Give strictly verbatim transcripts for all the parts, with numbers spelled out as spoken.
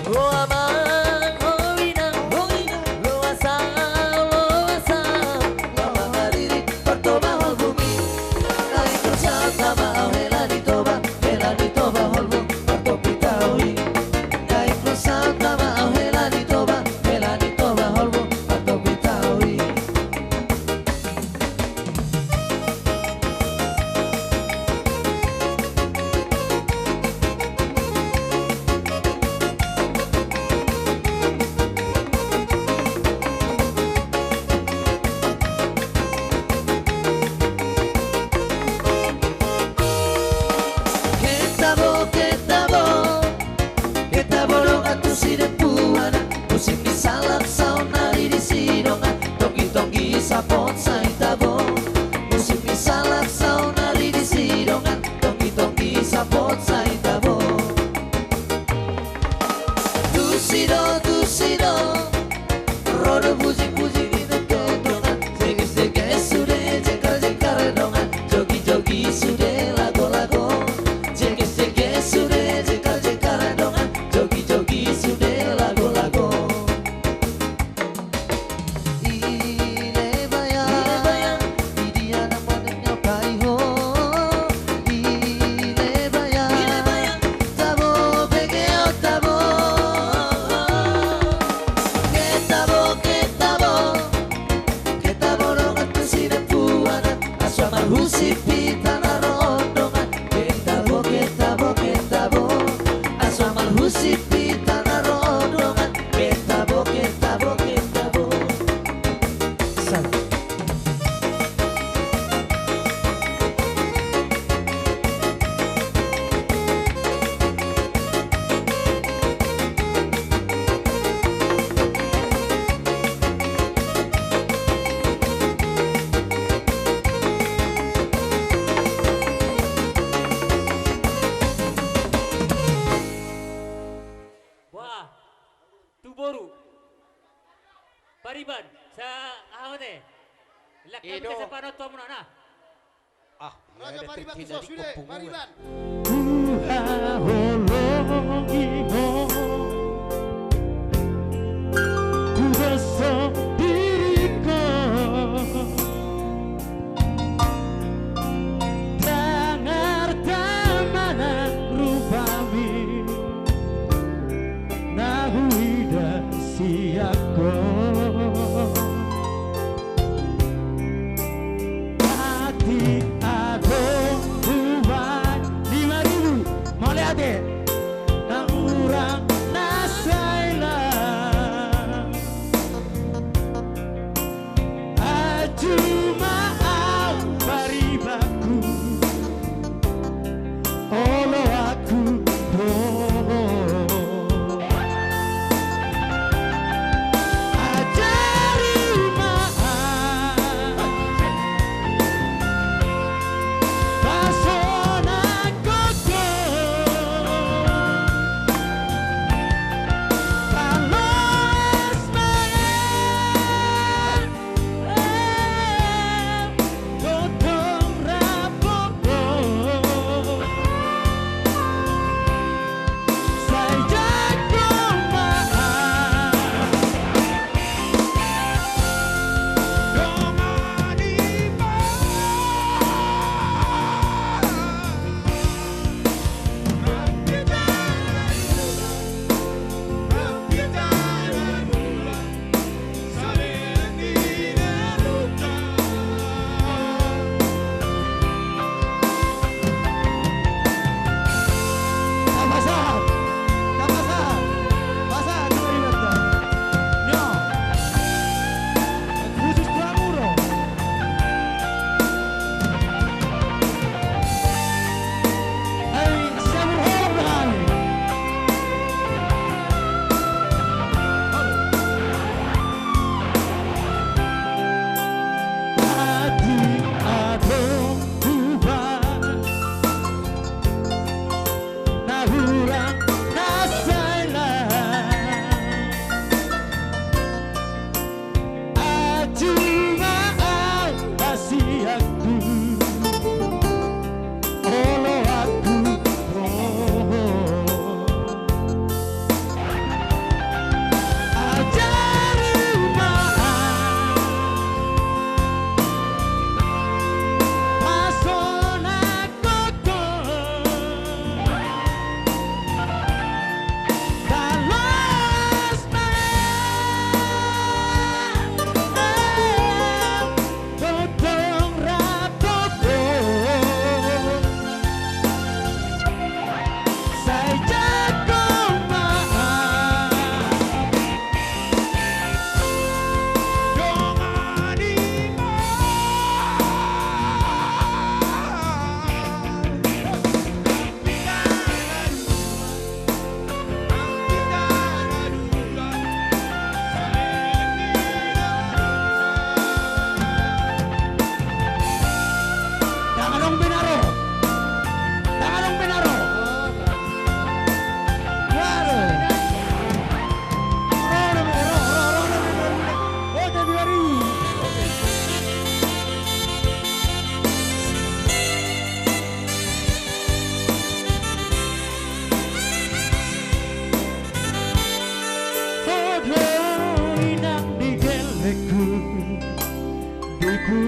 O amang, o inang, o inang, loas au, loas au, lam mangaririt partoba holbung i. Naeng tu santa ma au hela ni toba, hela ni toba holbung partopi tau i. Naeng tu santa ma au hela ni toba, hela ni toba holbung partopi tau i. Ketabo, ketabo, ketabo dongan tu sidempuan. Musim ni salak saonari disi dongan, tonggi-tonggi sapot sai tabo. Musim ni salak saonari disi dongan, tonggi-tonggi sapot sai tabo. Tusi do, tusi do, ro do bujing-bujing ni tongtong dongan, jeges-jeges sude jengkal-jengkal dongan, jogi-jogi sude lago-lago. Jeges-jeges sude jengkal-jengkal dongan, jogi-jogi sude lago-lago. Ile bayang, ile bayang, di dia na model nyo kai ho. Ile bayang, ile bayang, tabo bege o tabo. Ketabo, ketabo, ketabo dongan tu sidempuan. Asa marhusip hita na ro on dongan. Ketabo, ketabo, ketabo. Asa marhusip hita na ro on dongan. Ketabo, ketabo, ketabo. Sa. Wah, tu boru. Pariban, sa aha mate? Lakka mate sa panonton muna na. Ah, raja Pariban tu so sude, Pariban. Huhaholongi ho. Hudoshon diringku. Ndang arta manang rupami. Na huida sian ho. Atik adong hubaen lima ribu. Mauliate.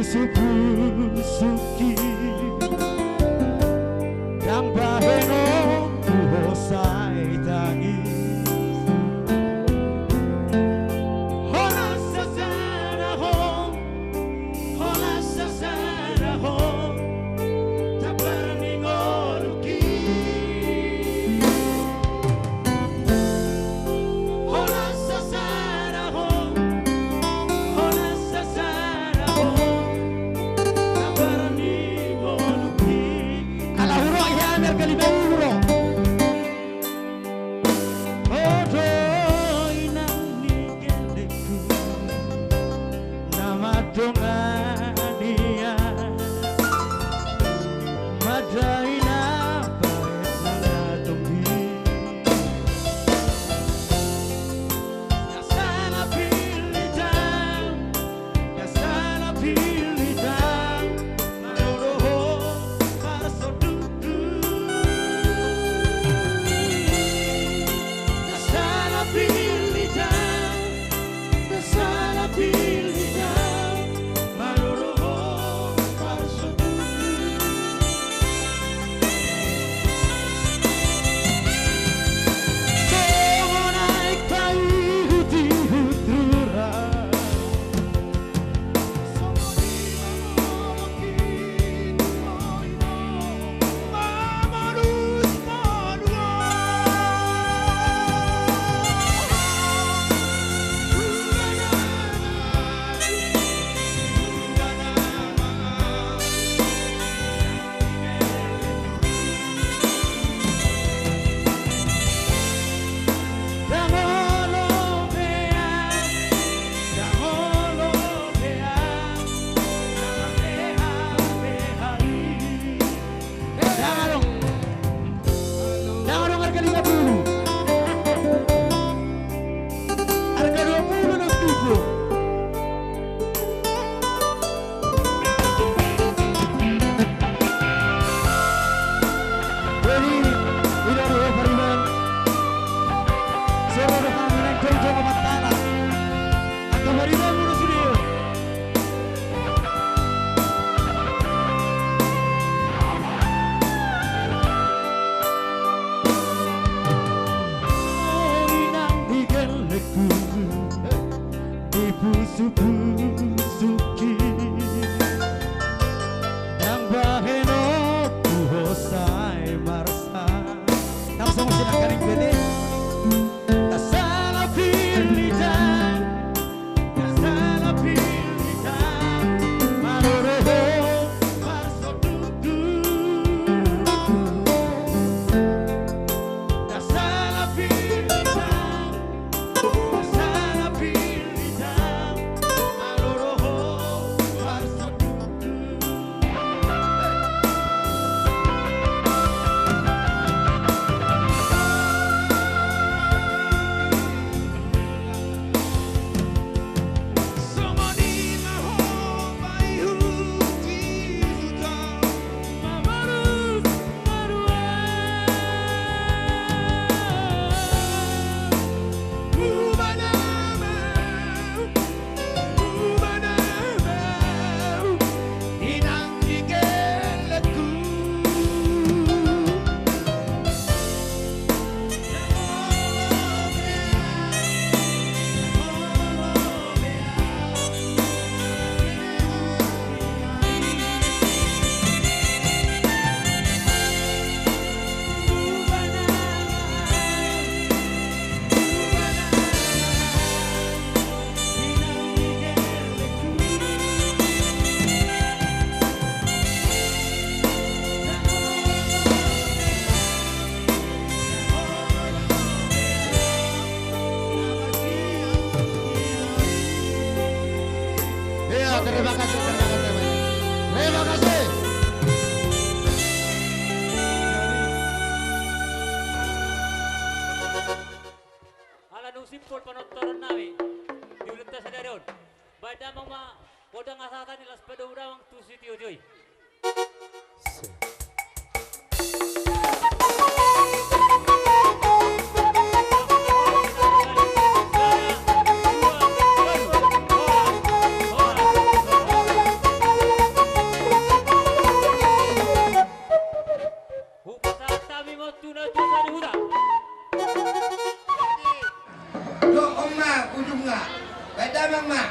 Pusuk-pusukki, ndang bahenonku ho sai tangis. Holan sasada ho, holan sasada ho, tabar ni ngolungki. Holan sasada ho, holan sasada ho, tabar ni ngolungki. Ala hurok ya, biar kali baru hurok. Odo inang ni gellengku, na mandongani ahu, mandai na baen mangadopi. Ndang sala pillit ahu, ndang sala pillit ahu, molo ro ho parsondukku. Ndang sala pillit ahu, ndang sala pillit ahu, molo ro ho parsondukku. Songon aek paihut-ihut rura. Ndang adong. Ndang adong harga lima puluh. Harga dua puluh na tubu. Jadi, udah dua pariban. Suruh udah kami naik jauh-jauh ke Batala. Angka pariban udah sudah. Inang ni gellengku, dipusuk-pusukki, ndang bahenonku ho sai marsak. Langsung silakan yang gede. Ndang sala pillit ahu. Iya, terima kasih, terima kasih. Terima kasih. Ala dung simpul panontonan nami di ulaonta sadari on. Baen damang ma godang hasahatan i, laos padomu damang tu sitio jo i. Ujungna. Baik damang ma.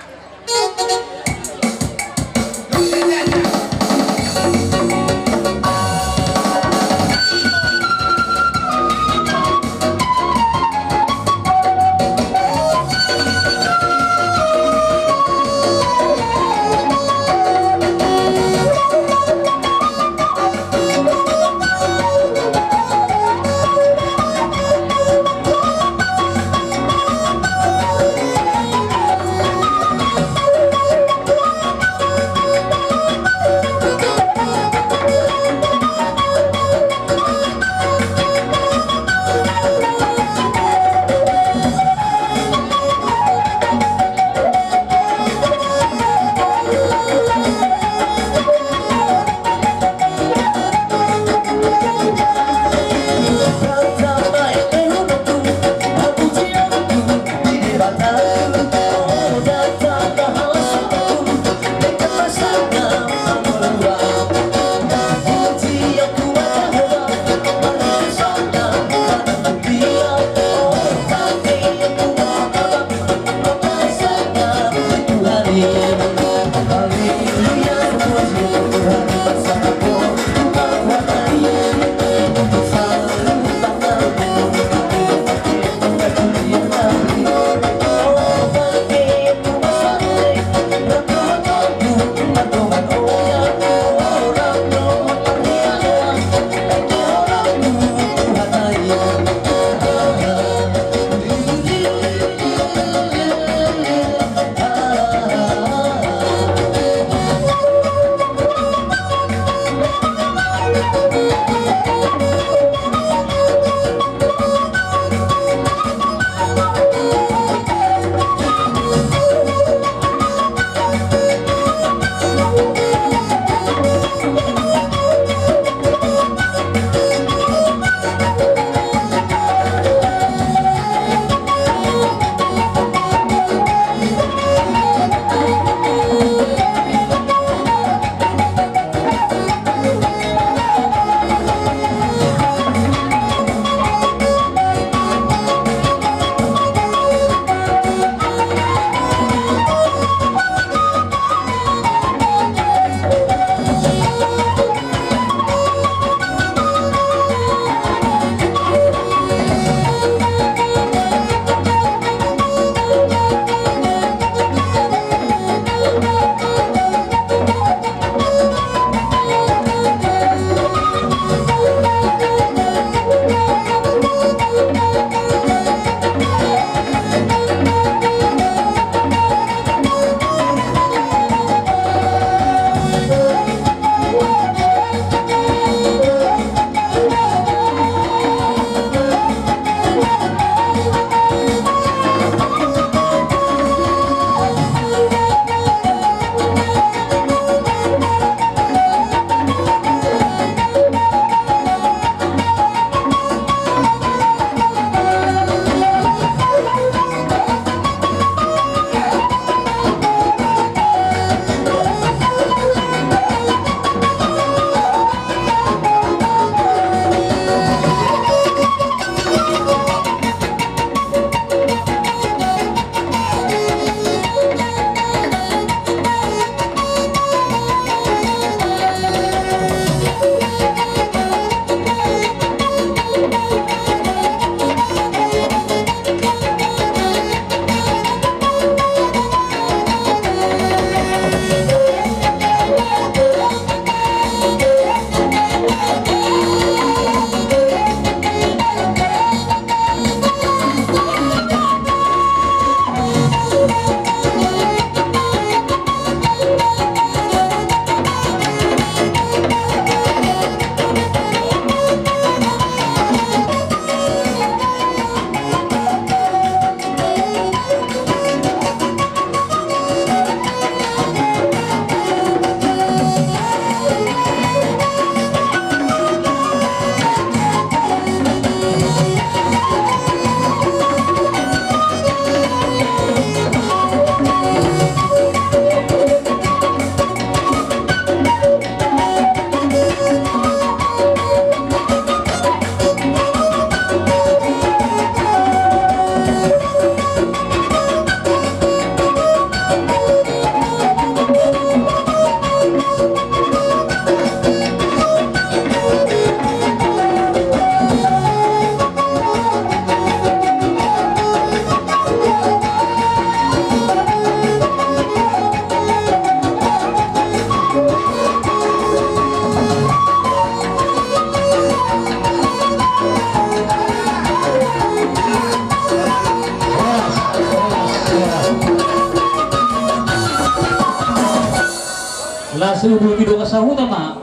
Suruh di doa sahuta ma.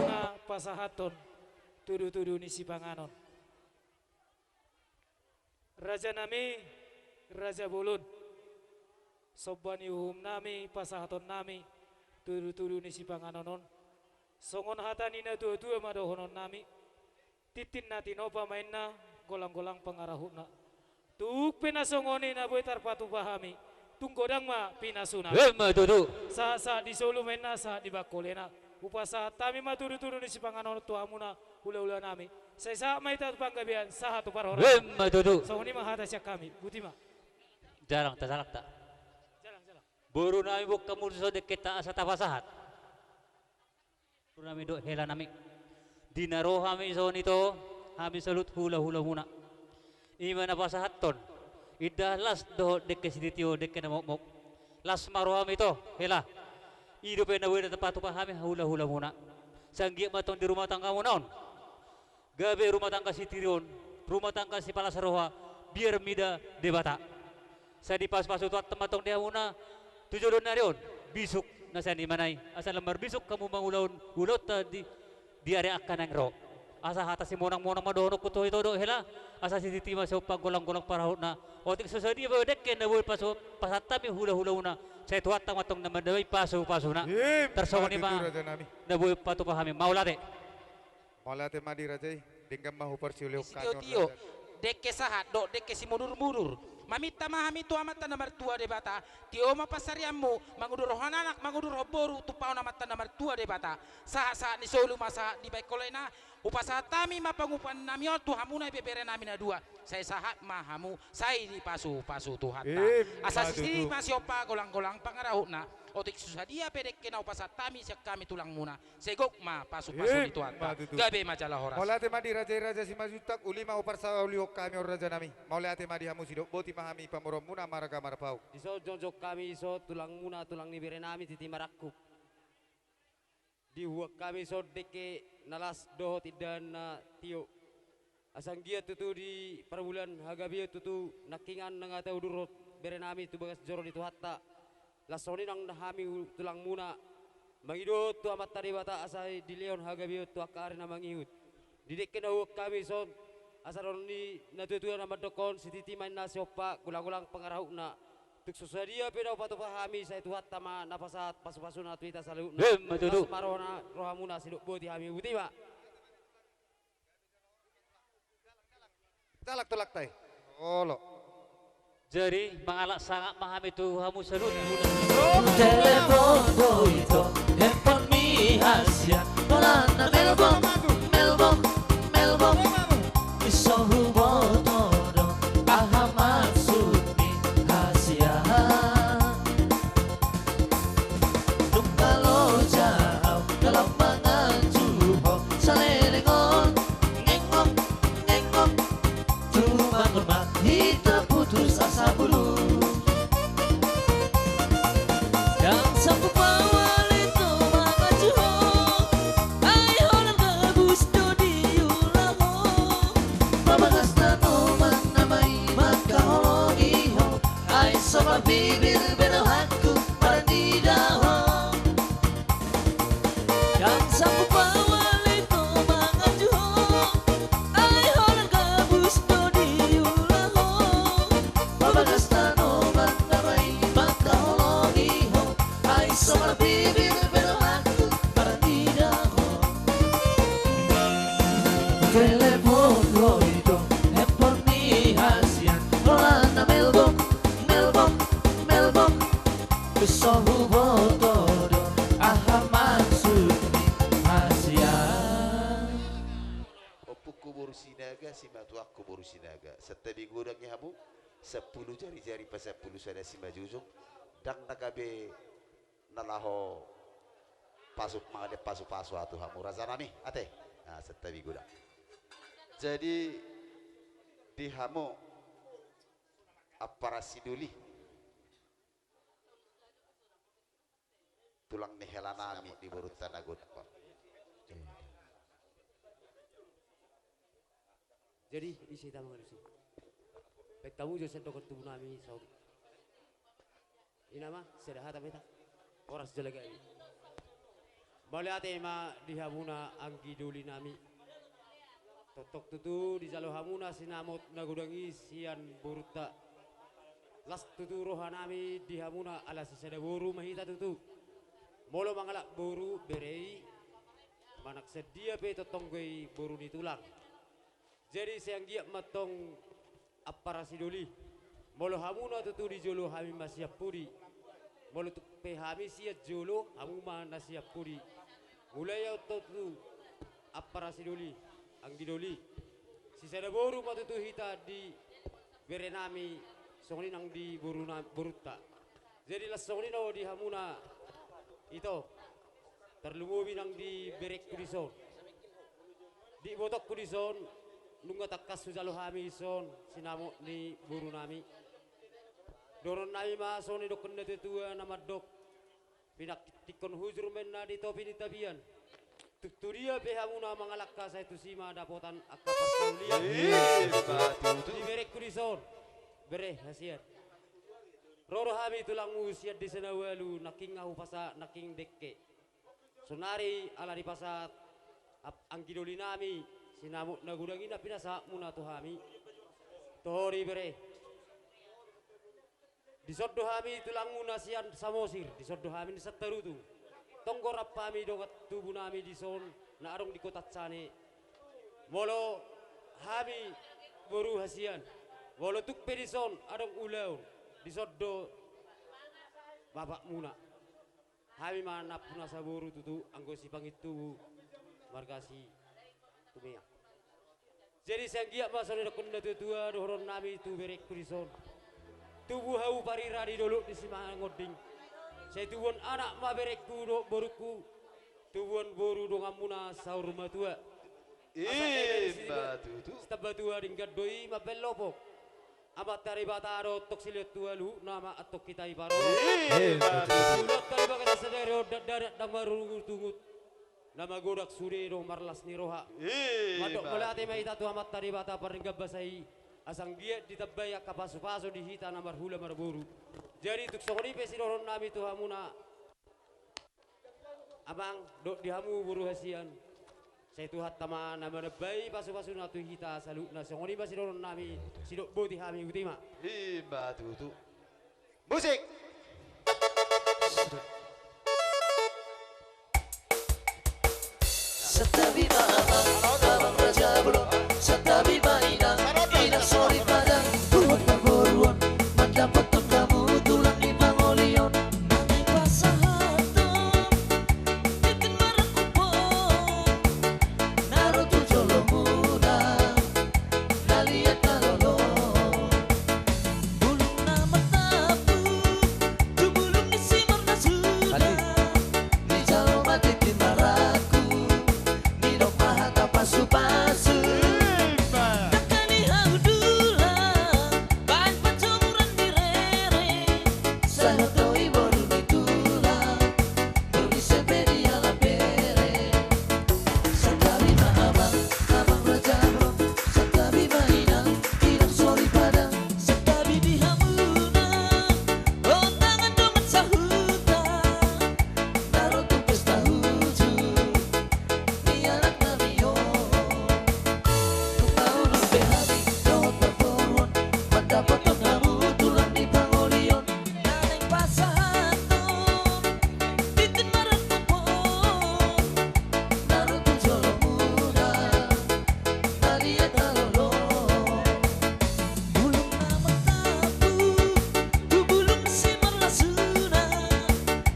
Pasahathon tudu-tudu ni sipanganon. Raja nami, raja bolon. Somba ni uhum nami, pasahaton nami tudu-tudu ni sipanganon on. Songon hata ni na tua-tua ma dohonon nami. Tintin na tinopa ma inna, golang-golang pangarahutna. Tung pe na songon i na boi tarpatupa hami, tung godang ma pinasuna. Emma tutu. Sahat-sahat di solu ma inna, sahat di bangkolena. Hupasahat hami ma tudu-tudu ni sipanganon tu hamuna hula-hula nami. Sai sahat ma hita tu panggabean, sahat tu parhorasan. Emma tutu. Songon i ma hata sian hami, boti ma. Jalang ta, jalang ta. Jalang, jalang. Boru nami, boan hamu tu son dengkenta asa tapasahat. Boru nami dohot hela nami. Di na ro hami songon i tu hami saluhut hula-hula muna. I ma na pasahathon. Indahan las dohot dengke sititi on, dengke na mokmok. Las ma roham i tu hela. I dope na boi na tapatupa hami hula-hula muna. Sai anggiat ma tong di rumah tangga muna on gabe rumah tangga sitiri on, rumah tangga sipalas roha, biar mida Debata. Sai dipasu-pasu Tuhanta ma tong di hamuna tu joloan ni ari on bisuk na sian i ma i, asa lam marbisuk hamu mangulahon ulaonta di, di ari angka naeng ro. Asa hata simonang-monang ma dohononku tu ho i tu dohot hela, asa sititi ma sihompa, golang-golang pangarahutna. Otik so sadia pe dengke na boi pasu, pasahat hami hula-hula muna, sai Tuhanta ma tong na mandamai pasu-pasuna. Tarsongon i ma na boi patupa hami. Mauliate. Mauliate ma di raja i, denggan ma huparsiulihon hami on, raja. Dengke sahat dohot dengke simudur-mudur. Maminta ma hami tu Amanta na martua Debata, tio ma pansarianmu, mangudur ho anak, mangudur ho boru, tumpahon Amanta na martua Debata. Sahat-sahat ni solu ma sahat di bangkolena, hupasahat hami ma pangupahan nami on tu hamuna ibebere nami na dua. Sai sahat ma hamu, sai dipasu-pasu Tuhanta. Asa sititi ma sihompa, golang-golang pangarahutna. Otik so sadia pe dengke na hupasahat hami sian hami tulangmuna, sai gok ma pasu-pasu ni Tuhanta. Gabe ma jala horas. Mauliate ma di raja i, raja Simanjuntak, uli ma huparsaulihon hami on, raja nami. Mauliate ma di hamu sidok, boti ma hami pamoruonmuna marga Marpaung. Dison jongjong hami dison tulangmuna, tulang ni bere nami Titi Marangkup. Dihuan hami dison dengke na las dohot indahan na tio. Asa anggiat tutu di parmulaan hagabeon tutu nangkiningan na nga taudurhon bere nami tu bagas joro ni Tuhanta. Laos songon i nang hami tulangmuna mangido tu Amanta Debata asa dilehon hagabeon tu angka ari na mangihut. Di dengke na huhuan hami dison, asa dohonon ni na tua-tua na mandokkon, sititi ma inna sihompa, golang-golang pangarahutna. Tung so sadia pe na hupatupa hami, sai Tuhanta ma na pasahat pasu-pasuna tu hita saluhutna. Emma tutu. Las ma roha, rohamuna, sidok boti hami, boti ma. Jalak tu langtai. Olo. Jadi mangalap sangap ma hami tu hamu saluhut. Telepon do ito, handphone ni hasian. Holan na melbom, melbom, melbom. Iso huboto do aha maksud ni hasian. Dung na loja au, na lam manganju ho, salelengon, ngengok, ngengok. Tumangkon ma hita putus asa bulung. Ndang sanggup au ale tu manganju ho, ai holan gabus do diula ho. Babagas tanoman na main mangkaholongi ho, ai so marbibir be rohangku marnida ho. Ndang sanggup au ale tu manganju ho, ai holan gabus do diula ho. Babagas tanoman na main mangkaholongi ho, ai so marbibir be rohangku marnida ho. Telepon do ito, handphone ni hasian, holan na melbom, melbom, melbom. Iso huboto do aha maksud ni hasian. Ompungku boru Sinaga, simatuangku boru Sinaga. Santabi godang i hamu, sampulu jari-jari pasampulu sada simanjujung, ndang na gabe na laho pasu, mangaliat pasu-pasu au tu hamu, raja nami, ate. Nah, santabi godang. Jadi di hamu ampara sidoli, tulang ni hela nami di borunta na godang. Jadi ise hita mangalusi? Baen hamu jo sian dokon tubu nami saotik. Ina ma, sada hata ma hita. Horas jala gabe. Mauliate ma di hamuna anggi doli nami. Tongtong tutu dijalo hamuna sinamot na godang i sian borunta. Las tutu roha nami di hamuna ala sisada boru ma hita tutu. Molo mangalap boru bere i, manang sadia pe tongtong do i boru ni tulang. Jadi sai anggiat ma antong ampara sidoli. Molo hamuna tutu di jolo, hami ma sian pudi. Molo tung pe hami sian jolo, hamu ma na sian pudi. Mulai au tutu ampara sidoli, anggi doli. Sisada boru ma tutu hita di bere nami, songon i nang di boru na, borunta. Jadi las songon i do di hamuna ito. Tarlumobi nang di berengku dison. Di ibotongku dison, nunga tangkas hujalo hami dison sinamot ni boru nami. Dohonon nami ma songon i dohonon ni natuatua na mandok: Pinangkitingkon hujur ma inna di topi ni tapian. Tung tu dia pe hamuna mangalangka, sai tusi ma dapotan angka parsaulian. Ima tutu. Di berengku dison, bere hasian. Ro do hami tulangmu sian desa na ualu, nangkin nga hupasahat nangkin dengke. Saonari ala dipasahat ap-, anggi doli nami sinamot na godang i na pinasahatmuna tu hami. Toho di bere. Dison do hami tulangmuna sian Samosir, dison do hami na sian Tarutung. Tong gorap hami dongan tubu nami dison na adong di kota Sane. Molo hami boru hasian, molo tung pe dison adong ulaon, dison do bapakmuna. Hami ma nampuna saboru tutu anggo sipangintubu marga Situmea. Jadi sai anggiat ma songon i dohonon ni natuatua dohonon nami tu berengku dison: Tubu hamu parira di dolok ni Simangonding. Sai tubuan anak ma berengku dohot borungku, tubuan boru donganmuna saur matua. Asa eme ni si-, ima tutu, sitambatua denggan do i mambahen lopok. Amanta Debata do tong silehon tu ualu, nama antong hita i parorot. Ima tutu. Ulaonta di bagasan sadari on ndang darat ndang marungutungut, na magodang sude do marlas ni roha. Ima tutu. Mandok mauliate ma hita tu Amanta Debata pardenggan basa i, asa anggiat ditambai angka pasupasu di hita na marhula marboru. Jadi tung songon i pe sidohonon nami tu hamuna amang dohot di hamu boru hasian. Sai Tuhanta ma na manambai pasupasuna tu hita saluhutna. Songon i ma sidohonon nami, sidok boti hami, boti ma. Ima tutu. Musik. Santabi ma amang, amang raja bolon. Santabi ma inang, inang soripada. Dohot parboruon, mandapothon hamu tulang ni pangolion. Nang pasahathon tintin marangkup on, na ro tu jolomuna, na liat na lolo. Bulung na martampuk tu bulung ni simarna suda. Dijalo ma tintin marangkup, didok ma hata pasupasu. Ima. Dangka ni hahundulan, baen panjomuran di rere. Sai hot do i boru ni tulang, doli sepe di ala bere. Santabi ma amang, amang raja bolon. Santabi ma inang, inang soripada. Santabi di hamuna, ondangan dongan sahuta, na ro tu pesta hujur ni anak nami on. Tung ulaon pe hami dohot parboruon, mandapothon hamu tulang ni pangolion. Na naeng pasahathon tintin marangkup on, na ro tu jolomuna, na liat na lolo. Bulung na martampuk tu bulung simarlasuna,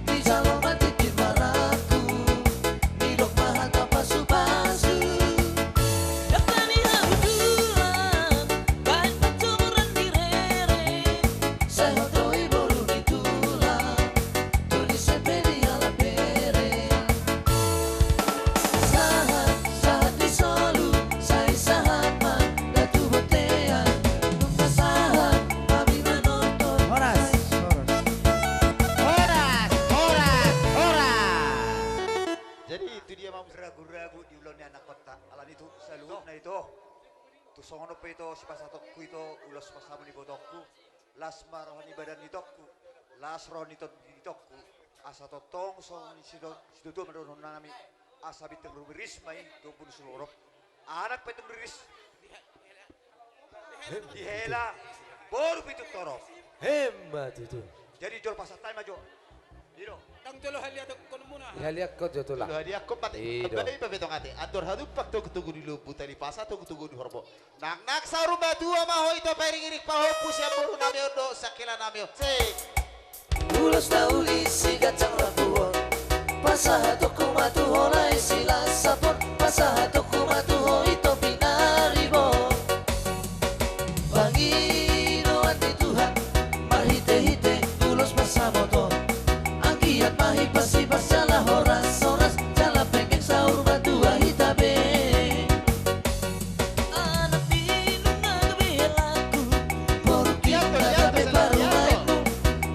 dijalo ma tintin marangkup, didok ma hata pasupasu. Dangka ni hahundulan, baen panjomuran di rere. Sai hot do i boru ni tulang, doli sepe di ala bere. Sahat, sahat ni solu, sai sahat ma da tu bontean. Nunga sahat hami manonton. Horas, horas. Horas, horas, horas. Jadi, tu dia ma muse ragu-ragu di ulaon ni anakhonta. Alani tu saluhutna ito. Tung songon on pe ito sipasahatonku ito, ulaon sipasahat ni ibotongku. Las ma roha ni badan ni itongku, las roha ni tondi ni itongku. Asa tongtong songon i, sido-, sidohononnami, asa bintang rumiris ma i tu ombun sumorop. Anak pe tung riris. Hem. Dihela, boru pe tung torop. Hem, ma tutu. Jadi jolo pasahat ma jo. I do. Ndang jolo haliangkonmuna. Haliangkon jo tulang. Jolo haliangkon mate. I do. Bae, bae, bae, tong ate. Andor hadumpang togutogu ni lombu, tali pasa togutogu ni horbo. Nang, nang saur matua ma ho ito, pairingiring pahompu sian borunami on dohot sian helanami on. Sik. Ulos na uli siganjang rambu on, pasahatonku ma tu ho lae silasap on, pasahatonku ma tu ho ito pinaribot. Pangidoan ni Tuhan marhitehite ulos pansamoton, anggiat ma hipas-hipas jala horas-horas, jala penggeng saur matua hita be. Anak ni nunga gabe helaku, boru ni nunga gabe parumaenmu.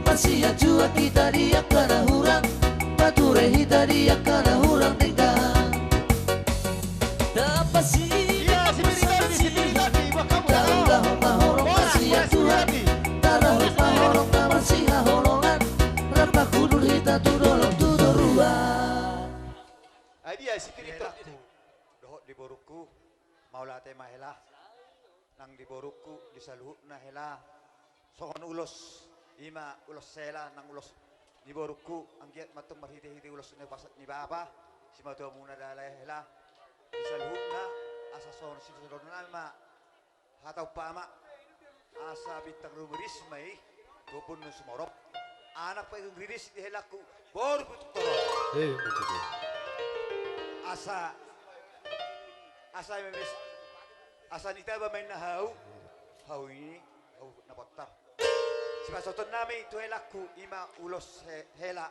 Marsianjuan hita di angka na hurang, pature hita di angka na hurang denggan. Dapot si, iya, si Biri tadi, si Biri tadi, buat kamu, tahu tahu. Tahu ma horong marsianjuan, tahu ma horong na marsihaholongan, rap manghuhut hita tu dolok tu toruan. Ai dia si Biri tadi. Dohot di borungku, mauliate ma hela. Nang di borungku, di saluhutna hela. Songon ulos, i ma ulos hela, nang ulos di borungku, anggiat ma tong marhitehite ulos na hupasahat ni bapa, simatuamuna dalan hela. Di saluhutna, asa songon sidohononnami ma, hata umpama, asa bintang rumiris ma i, tu ombun sumorop. Anak pe tung riris di helaku, boru pe tung torop. Eh, betul. Asa, asa memes, asa nitaba ma inna hau, hau i, hau na bontar. Sipasahatonnami tu helaku, i ma ulos he-, hela.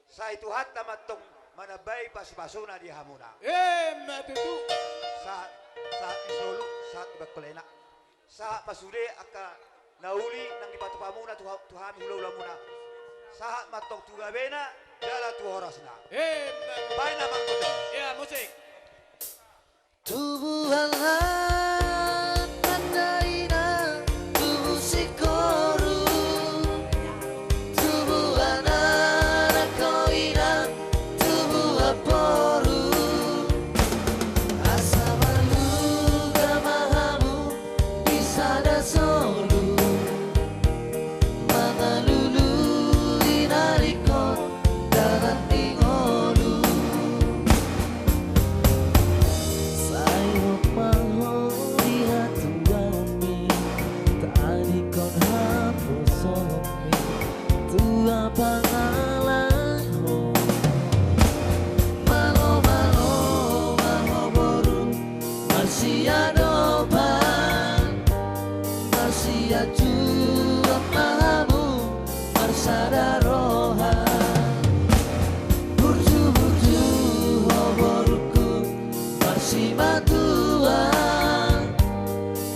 Sai Tuhanta ma tong manambai pasupasuna di hamuna. Emma tutu. Sahat, sahat di solu, sahat di bangkolana. Sahat ma sude angka na uli nang dipatupamuna tu ha-, tu hami hulahulamuna. Sahat ma tong tu gabena, jala tu horasna. Emma tutu. Baen amang. Ia, musik. Tubuan lan tanda ina, tubu singkoru, tubuan anak ho ina, tubuan boru. Asa marluga ma hamu di sada solu, mangalului na ringkot dalan ni ngolu. Sai hot ma ho di hatuaonmi, tadingkon haposoonmi, tua pangalahon. Malo, malo ma ho boru, marsiadopan, marsianjuan ma hamu, marsada roha. Burju, burju ho borungku, marsimatua,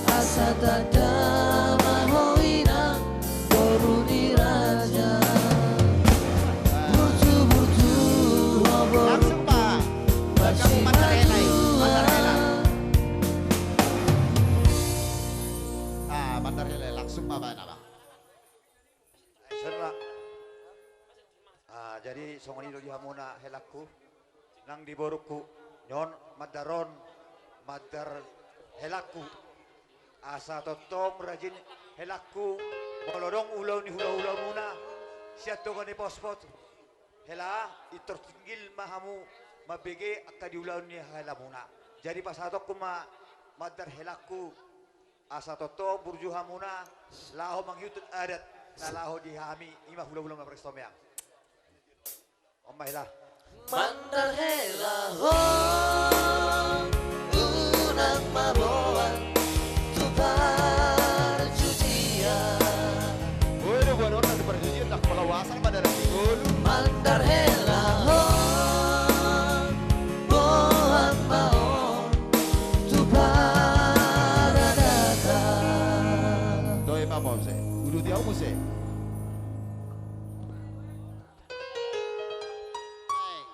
asa tanda ma ho ina, boru ni raja. Burju, burju ho borungku, marsimatua. Langsung, Pak. Langsung, Pak. Ah, Mandar Hela, langsung ma baen, Abang. Ai sera. Ah, jadi songon i do di hamuna helangku, nang di borungku, nion mandar on, mandar helangku. Asa tongtong rajin helangku, molo adong ulaon ni hulahulamuna sian tonga ni pospot, hela, pintor tinggil ma hamu mambege angka di ulaon ni helamuna. Jadi pasahatonku ma mandar helangku, asa tongtong burju hamuna laho mangihut adat na laho di hami, i ma hulahula ma parsaulian. On ma hela. Mandar hela ho, unang ma boan tu parjujian. Oi, do boan on tu parjujian, ndang pola uasan ma dalan ni ngolu. Mandar hela ho, boan ma on tu paradatan. Toe ma muse, uduti au muse. Naeng,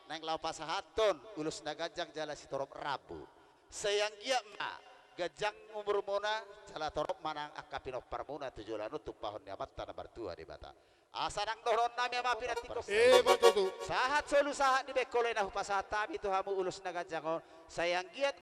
naeng laho pasahathon ulos na ganjang jala sitorop rambu. Sai anggiat ma ganjang umurmuna, jala torop ma nang angka pinomparmuna tu joloan on, tumpahon ni Amanta na martua Debata. Asa nang dohonon nami ama pinantikkon. Eh, ma tutu. Sahat solu sahat ni bengkol na hupasahat hami tu hamu ulos na ganjang on. Sai anggiat